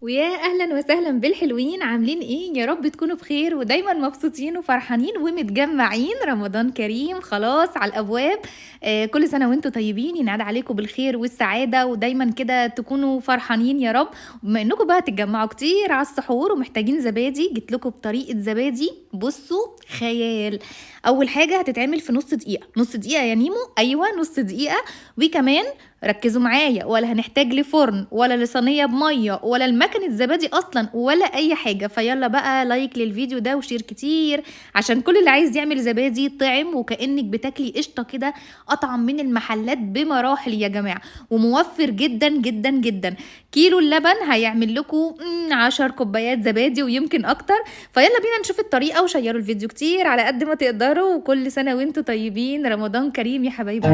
ويا اهلا وسهلا بالحلوين، عاملين ايه؟ يا رب تكونوا بخير ودايما مبسوطين وفرحانين ومتجمعين. رمضان كريم خلاص على الابواب. كل سنة وانتم طيبين، ينعاد عليكم بالخير والسعادة ودايما كده تكونوا فرحانين يا رب. بما انكم بقى تتجمعوا كتير على السحور ومحتاجين زبادي، جيت لكم بطريقة زبادي بصوا خيال. اول حاجة هتتعمل في نص دقيقة، نص دقيقة يا نيمو، ايوه نص دقيقة. وكمان ركزوا معايا، ولا هنحتاج لفرن ولا لصينيه بميه ولا المكنه زبادي اصلا ولا اي حاجة. فيلا بقى like للفيديو ده و share كتير عشان كل اللي عايز يعمل زبادي طعم وكانك بتاكلي قشطه كده، اطعم من المحلات بمراحل يا جماعة، وموفر جدا جدا جدا. كيلو اللبن هيعمل لكم 10 كوبايات زبادي ويمكن اكتر. فيلا بينا نشوف الطريقة وشيروا الفيديو كتير على قد ما تقدروا، وكل سنة وانتم طيبين. رمضان كريم يا حبايبي.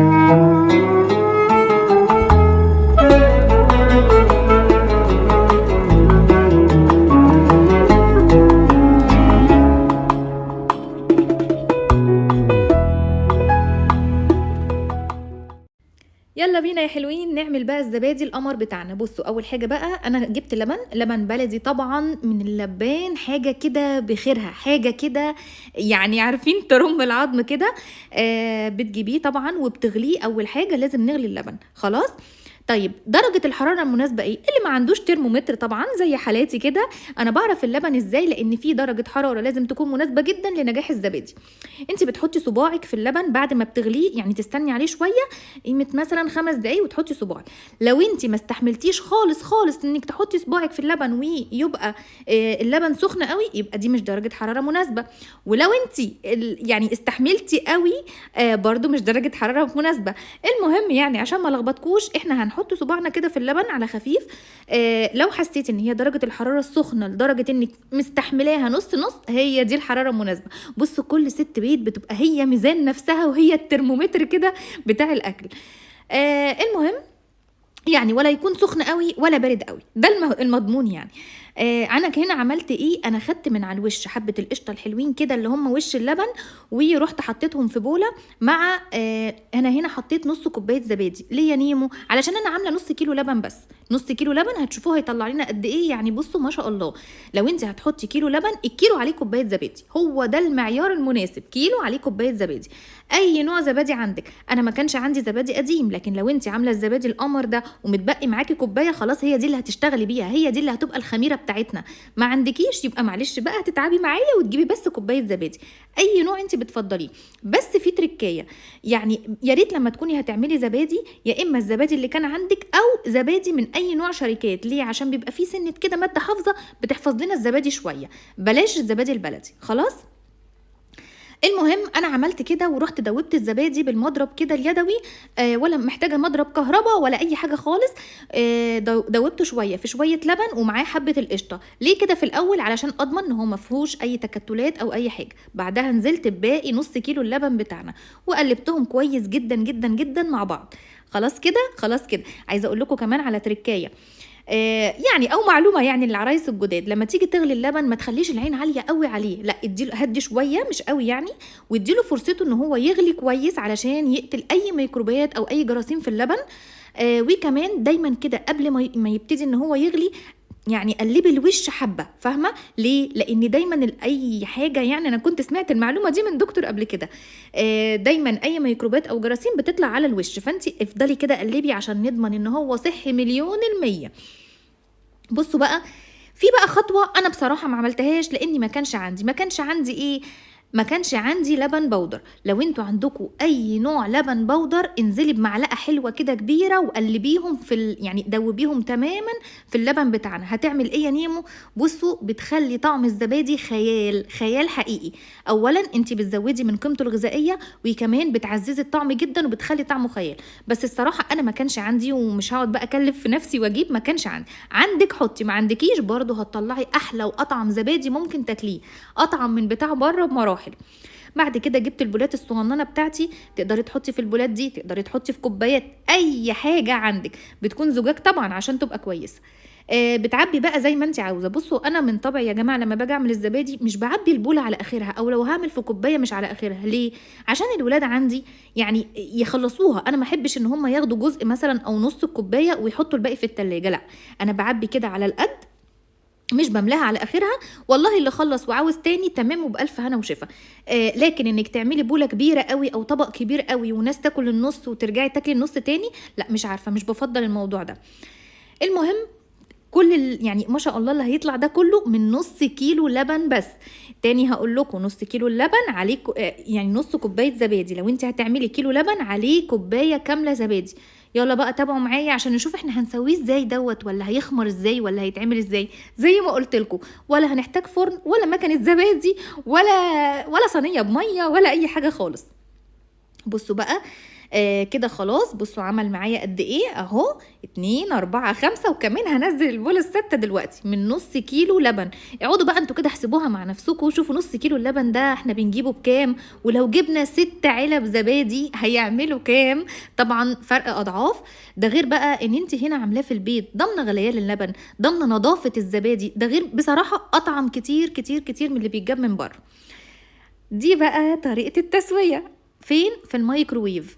يلا بينا يا حلوين نعمل بقى الزبادي القمر بتاعنا. بصوا اول حاجة بقى انا جبت لبن، لبن بلدي طبعا من اللبان، حاجة كده بخيرها، حاجة كده يعني عارفين ترم العظم كده. بتجيبيه طبعا وبتغليه. اول حاجة لازم نغلي اللبن خلاص. طيب درجة الحرارة المناسبة ايه؟ اللي ما عندوش ترمومتر طبعا زي حالاتي كده، انا بعرف اللبن ازاي؟ لان في درجة حرارة لازم تكون مناسبة جدا لنجاح الزبادي. انت بتحطي صباعك في اللبن بعد ما بتغليه، يعني تستني عليه شوية قيمة مثلا 5 دقايق وتحطي صباعك. لو انت ما استحملتيش خالص خالص انك تحطي صباعك في اللبن ويبقى اللبن سخن قوي، يبقى دي مش درجة حرارة مناسبة. ولو انت يعني استحملتي قوي برضو مش درجة حرارة مناسبة. المهم يعني عشان ما لخبطكوش، احنا هنحط صباعنا كده في اللبن على خفيف. لو حسيتي ان هي درجة الحرارة السخنة لدرجة انك مستحملاها نص نص، هي دي الحرارة المناسبة. بصوا كل ست بيت بتبقى هي ميزان نفسها وهي الترمومتر كده بتاع الاكل. المهم يعني ولا يكون سخن قوي ولا بارد قوي، ده المضمون يعني. انا هنا عملت ايه؟ انا خدت من على الوش حبه القشطه الحلوين كده اللي هم وش اللبن، ورحت حطيتهم في بوله مع انا هنا حطيت نص كوباية زبادي. ليه يا نيمو؟ علشان انا عامله نص كيلو لبن بس. نص كيلو لبن هتشوفوه هيطلع لنا قد ايه يعني. بصوا ما شاء الله، لو انت هتحطي كيلو لبن، الكيلو عليه كوباية زبادي، هو ده المعيار المناسب، كيلو عليه كوباية زبادي. اي نوع زبادي عندك. انا ما كانش عندي زبادي قديم، لكن لو انت عامله الزبادي القمر ده ومتبقي معاكي كوباية، خلاص هي دي اللي هتشتغلي بيها، هي دي اللي هتبقى الخميره بتاعتنا. ما عندكيش يبقى معلش بقى هتتعبي معايا وتجيبي بس كوباية زبادي، اي نوع انت بتفضليه. بس في تركايه يعني، يا ريت لما تكوني هتعملي زبادي، يا اما الزبادي اللي كان عندك او زبادي من اي نوع شركات. ليه؟ عشان بيبقى فيه سنة كده مادة حافظه بتحفظ لنا الزبادي شوية، بلاش الزبادي البلدي خلاص. المهم انا عملت كده ورحت دوبت الزبادي بالمضرب كده اليدوي، ولا محتاجه مضرب كهرباء ولا اي حاجة خالص. دوبته شوية في شوية لبن ومعاه حبه القشطه. ليه كده في الاول؟ علشان اضمن ان هو ما فيهوش اي تكتلات او اي حاجة. بعدها نزلت بباقي نص كيلو اللبن بتاعنا وقلبتهم كويس جدا جدا جدا مع بعض. خلاص كده، خلاص كده. عايزه اقول لكم كمان على تركايه، يعني او معلومة يعني للعرايس الجداد، لما تيجي تغلي اللبن ما تخليش العين عالية قوي عليه، لا اديله هدي شوية مش قوي يعني، واديله فرصته ان هو يغلي كويس علشان يقتل اي ميكروبات او اي جراثيم في اللبن. وكمان دايما كده قبل ما يبتدي ان هو يغلي يعني قلبي الوش حبه، فاهمه ليه؟ لان دايما اي حاجة، يعني انا كنت سمعت المعلومة دي من دكتور قبل كده، دايما اي ميكروبات او جراثيم بتطلع على الوش، فانت افضلي كده قلبي عشان نضمن ان هو صحي 1,000,000%. بصوا بقى، في بقى خطوة انا بصراحة ما عملتهاش لاني ما كانش عندي، ما كانش عندي ايه؟ ما كانش عندي لبن بودر. لو انتوا عندكم اي نوع لبن بودر انزلي بمعلقه حلوة كده كبيرة وقلبيهم في يعني دوبيهم تماما في اللبن بتاعنا. هتعمل ايه يا نيمو؟ بصوا بتخلي طعم الزبادي خيال، خيال حقيقي. اولا انت بتزودي من قيمته الغذائية، وكمان بتعززي الطعم جدا وبتخلي طعمه خيال. بس الصراحة انا ما كانش عندي، ومش هقعد بقى اكلف في نفسي واجيب، ما كانش عندي. عندك حطي، ما عندكيش برضه هتطلعي احلى واطعم زبادي ممكن تاكليه، اطعم من بتاع بره بمراحل. بعد كده جبت البولات الصغننه بتاعتي، تقدري تحطي في البولات دي، تقدري تحطي في كوبايات، اي حاجة عندك بتكون زجاج طبعا عشان تبقى كويسة. بتعبي بقى زي ما انت عاوزه. بصوا انا من طبعي يا جماعة لما باجي اعمل الزبادي مش بعبي البوله على اخرها، او لو هعمل في كوباية مش على اخرها. ليه؟ عشان الولاد عندي يعني يخلصوها، انا ما احبش ان هم ياخدوا جزء مثلا او نص الكوباية ويحطوا الباقي في التلاجة، لا انا بعبي كده على القد. مش بملاها على اخرها. والله اللي خلص وعاوز تاني تمام وبالف هنا وشفا. لكن انك تعملي بوله كبيرة قوي او طبق كبير قوي وناس تاكل النص وترجعي تاكلي النص تاني، لا مش عارفه، مش بفضل الموضوع ده. المهم كل يعني ما شاء الله اللي هيطلع ده كله من نص كيلو لبن بس. تاني هقول لكم نص كيلو اللبن عليه يعني نص كوباية زبادي. لو انت هتعملي كيلو لبن عليه كوباية كاملة زبادي. يلا بقى تابعوا معايا عشان نشوف احنا هنسويه ازاي دوت، ولا هيخمر ازاي، ولا هيتعمل ازاي. زي ما قلت لكم ولا هنحتاج فرن ولا مكنه زبادي ولا صينية بميه ولا اي حاجة خالص. بصوا بقى كده خلاص. بصوا عمل معايا قد ايه اهو، 2 4 5، وكمان هنزل البوله الستة دلوقتي من نص كيلو لبن. اقعدوا بقى انتوا كده احسبوها مع نفسكم وشوفوا نص كيلو اللبن ده احنا بنجيبه بكام، ولو جبنا 6 علب زبادي هيعملوا كام. طبعا فرق اضعاف. ده غير بقى ان انت هنا عاملاه في البيت، ضامنه غليان اللبن، ضامنه نظافة الزبادي، ده غير بصراحة اطعم كتير كتير كتير من اللي بيتجاب من بره. دي بقى طريقه التسوية فين؟ في الميكروويف.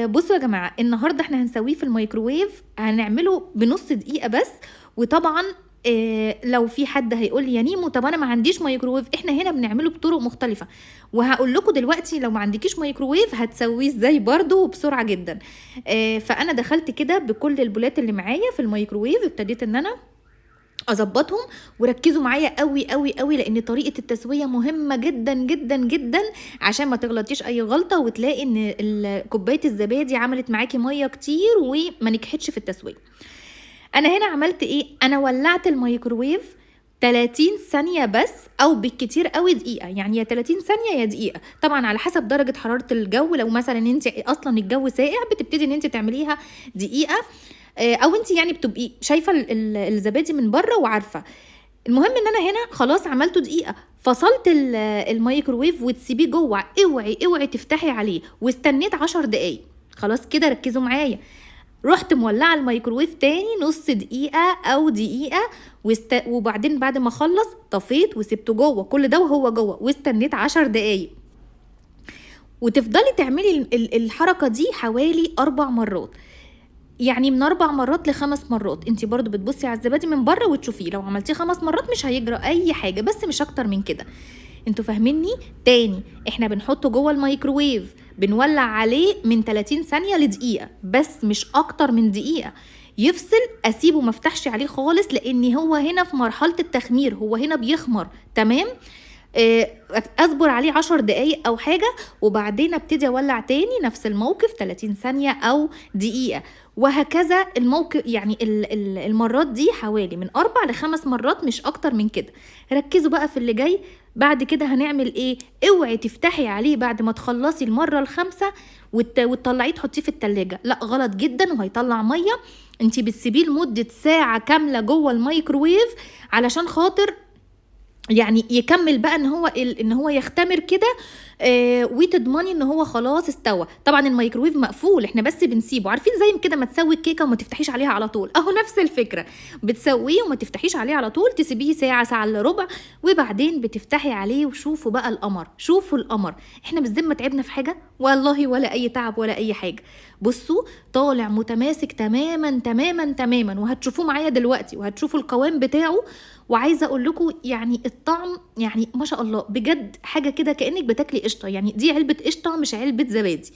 بصوا يا جماعة النهارده احنا هنسويه في الميكروويف، هنعمله بنص دقيقة بس. وطبعا لو في حد هيقول لي يا نيمو طب انا ما عنديش مايكروويف، احنا هنا بنعمله بطرق مختلفة وهقول لكم دلوقتي لو ما عندكيش مايكروويف هتسويه ازاي برده وبسرعة جدا. فانا دخلت كده بكل البولات اللي معايا في الميكروويف، ابتديت ان انا اظبطهم. وركزوا معايا قوي قوي قوي لان طريقه التسوية مهمة جدا جدا جدا عشان ما تغلطيش اي غلطه وتلاقي ان كوباية الزبادي عملت معاكي مية كتير وما نجحتش في التسوية. انا هنا عملت ايه؟ انا ولعت الميكروويف 30 ثانية بس، او بالكتير قوي دقيقة، يعني يا 30 ثانية يا دقيقة، طبعا على حسب درجه حرارة الجو. لو مثلا انت اصلا الجو ساقع بتبتدي ان انت تعمليها دقيقة، او انت يعني بتبقي شايفه الزبادي من بره وعارفه. المهم ان انا هنا خلاص عملته دقيقة، فصلت الميكروويف وتسيبيه جوه، اوعي اوعي تفتحي عليه، واستنيت 10 دقايق. خلاص كده ركزوا معايا. رحت مولعه الميكروويف تاني نص دقيقة او دقيقة، وبعدين بعد ما اخلص طفيت وسبته جوه، كل ده وهو جوه، واستنيت 10 دقايق. وتفضلي تعملي الحركة دي حوالي 4 مرات، يعني من 4 مرات ل5 مرات. انتي برضو بتبصي على الزبادي من بره وتشوفيه، لو عملتيه 5 مرات مش هيجرى اي حاجة، بس مش اكتر من كده. انتوا فاهميني؟ تاني احنا بنحطه جوه الميكروويف، بنولع عليه من 30 ثانية لدقيقه بس، مش اكتر من دقيقة. يفصل اسيبه ما افتحش عليه خالص، لان هو هنا في مرحلة التخمير، هو هنا بيخمر. تمام؟ اصبر عليه 10 دقايق او حاجة، وبعدين ابتدي اولع تاني نفس الموقف 30 ثانية او دقيقة، وهكذا الموقف. يعني المرات دي حوالي من 4 ل5 مرات، مش اكتر من كده. ركزوا بقى في اللي جاي. بعد كده هنعمل ايه؟ اوعي تفتحي عليه بعد ما تخلصي المرة ال5 وتطلعيه تحطيه في التلاجة، لا غلط جدا وهيطلع مية. انتي بتسيبيه لمدة ساعة كاملة جوه الميكروويف علشان خاطر يعني يكمل بقى ان هو يختمر كده، وتضمني ان هو خلاص استوى. طبعا الميكروويف مقفول، احنا بس بنسيبه. عارفين زي كده ما تسوي الكيكه وما تفتحيش عليها على طول، اهو نفس الفكرة، بتسويه وما تفتحيش عليه على طول، تسيبيه ساعة، ساعة الا ربع، وبعدين بتفتحي عليه. وشوفوا بقى القمر، شوفوا القمر. احنا بالذمه تعبنا في حاجة؟ والله ولا اي تعب ولا اي حاجة. بصوا طالع متماسك تماما تماما تماما، وهتشوفوه معايا دلوقتي وهتشوفوا القوام بتاعه. وعايزه اقول لكم يعني الطعم يعني ما شاء الله بجد حاجة كده كانك بتاكلي قشطه، يعني دي علبة قشطه مش علبة زبادي.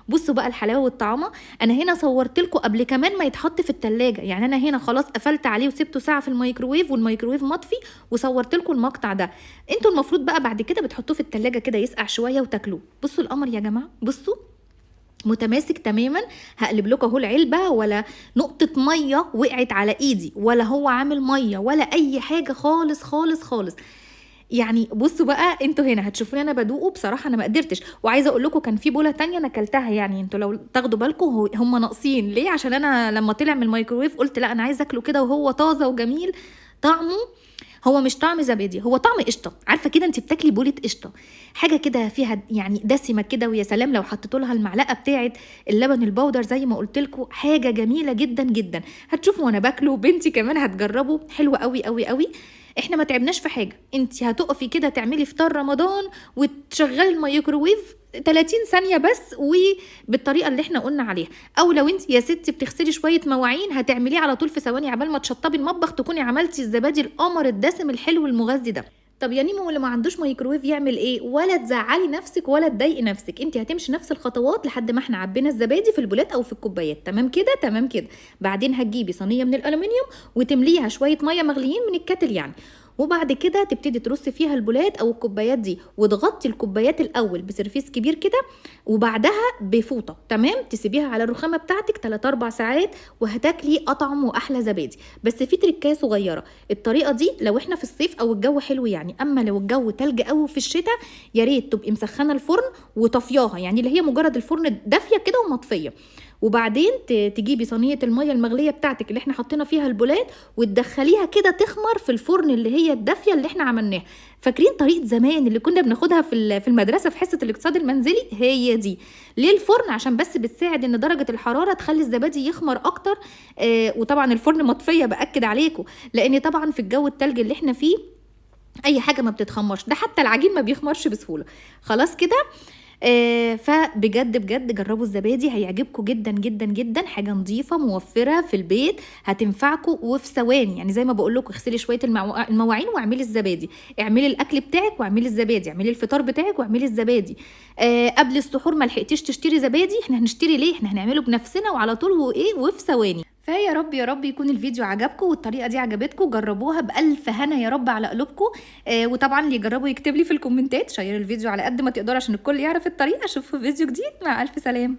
بصوا بقى الحلاوة والطعامه. انا هنا صورت لكم قبل كمان ما يتحط في التلاجة، يعني انا هنا خلاص قفلت عليه وسبته ساعة في الميكروويف والميكروويف مطفي، وصورت لكم المقطع ده. انتوا المفروض بقى بعد كده بتحطوه في التلاجة كده يسقع شوية وتاكلوه. بصوا القمر يا جماعة، بصوا متماسك تماما. هقلب لكم اهو العلبة، ولا نقطة مية وقعت على ايدي، ولا هو عامل مية ولا اي حاجة خالص خالص خالص. يعني بصوا بقى انتوا هنا هتشوفوني انا بدوقه، بصراحة انا ما قدرتش. وعايزه اقول لكم كان في بوله تانية انا اكلتها، يعني انتوا لو تاخدوا بالكم هم ناقصين ليه؟ عشان انا لما طلع من الميكروويف قلت لا انا عايزه اكله كده وهو طازة وجميل. طعمه هو مش طعم زبادي، هو طعم قشطه. عارفه كده انت بتاكلي بوله قشطه، حاجة كده فيها يعني دسمة كده، ويا سلام لو حطيتوا لها المعلقة بتاعه اللبن البودر زي ما قلت لكم، حاجة جميلة جدا جدا. هتشوفوا وانا باكله، بنتي كمان هتجربه، حلو قوي قوي قوي. احنا ما تعبناش في حاجة، انت هتقفي كده تعملي فطار رمضان وتشغلي الميكروويف 30 ثانية بس، وبالطريقه اللي احنا قلنا عليها. او لو انت يا ستي بتغسلي شوية مواعين هتعمليه على طول في ثواني، عبال ما تشطبي المطبخ تكوني عملتي الزبادي القمر الدسم الحلو المغذي ده. طب يا نيمو اللي ما عندوش مايكروويف يعمل ايه؟ ولا تزعلي نفسك ولا تضايقي نفسك، انت هتمشي نفس الخطوات لحد ما احنا عبينا الزبادي في البولات او في الكوبايات. تمام كده؟ تمام كده. بعدين هتجيبي صينية من الالومنيوم وتمليها شوية مية مغليين من ال kettle يعني، وبعد كده تبتدي ترصي فيها البولات او الكوبايات دي، وتغطي الكوبايات الاول بسرفيس كبير كده وبعدها بفوطه. تمام؟ تسيبيها على الرخامه بتاعتك 3-4 ساعات وهتاكلي اطعم واحلى زبادي. بس في تركايه صغيرة، الطريقة دي لو احنا في الصيف او الجو حلو يعني، اما لو الجو تلج قوي في الشتاء يا ريت تبقي مسخنه الفرن وطفياها، يعني اللي هي مجرد الفرن دافيه كده ومطفيه، وبعدين تجيبي صينية المية المغليه بتاعتك اللي احنا حطينا فيها البولات وتدخليها كده تخمر في الفرن اللي هي الدافيه اللي احنا عملناها. فاكرين طريقه زمان اللي كنا بناخدها في المدرسة في حصة الاقتصاد المنزلي؟ هي دي. ليه الفرن؟ عشان بس بتساعد ان درجه الحرارة تخلي الزبادي يخمر اكتر. وطبعا الفرن مطفيه، باكد عليكم، لان طبعا في الجو التلج اللي احنا فيه اي حاجة ما بتتخمرش، ده حتى العجين ما بيخمرش بسهولة. خلاص كده. فبجد بجد جربوا الزبادي، هيعجبكم جدا جدا جدا. حاجة نظيفة موفره في البيت، هتنفعكم وفي ثواني. يعني زي ما بقول لكم، اغسلي شوية المواعين واعملي الزبادي، اعملي الاكل بتاعك واعملي الزبادي، اعملي الفطار بتاعك واعملي الزبادي. قبل السحور ما لحقتيش تشتري زبادي، احنا هنشتري ليه؟ احنا هنعمله بنفسنا وعلى طول وايه وفي ثواني. فيا رب يا رب يكون الفيديو عجبكم والطريقة دي عجبتكم، جربوها بالف هنا يا رب على قلوبكم. وطبعا اللي يجربوا يكتب لي في الكومنتات، share الفيديو على قد ما تقدروا عشان الكل يعرف الطريقة. اشوفكم في فيديو جديد، مع الف سلامه.